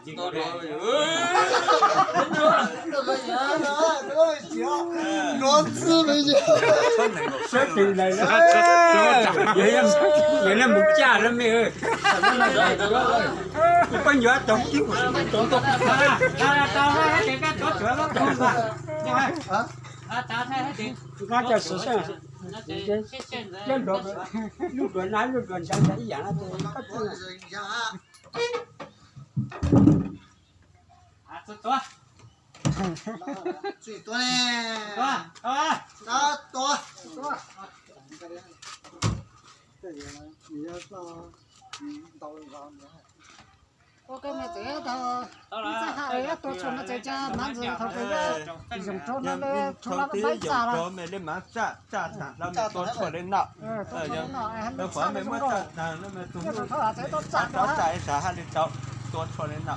Sawv tsees lawm, yog nej mus caj lawm me. Kuv pab nyuam tau tib kuv tau tau. Nqa cov xwm xeej, lub duav na lub duav ntshav ntshav ib yam na. Ua koj me txawm tau, txaj ha tua tshuaj no txawm cov mav ntxwv thaum kawg, yoos rau no le tshuaj no paib txaj los. Tua tshuaj li no, tua tshuaj li no, txawm tau txaj, txaj ib sab haj li tau tua tshuaj li no.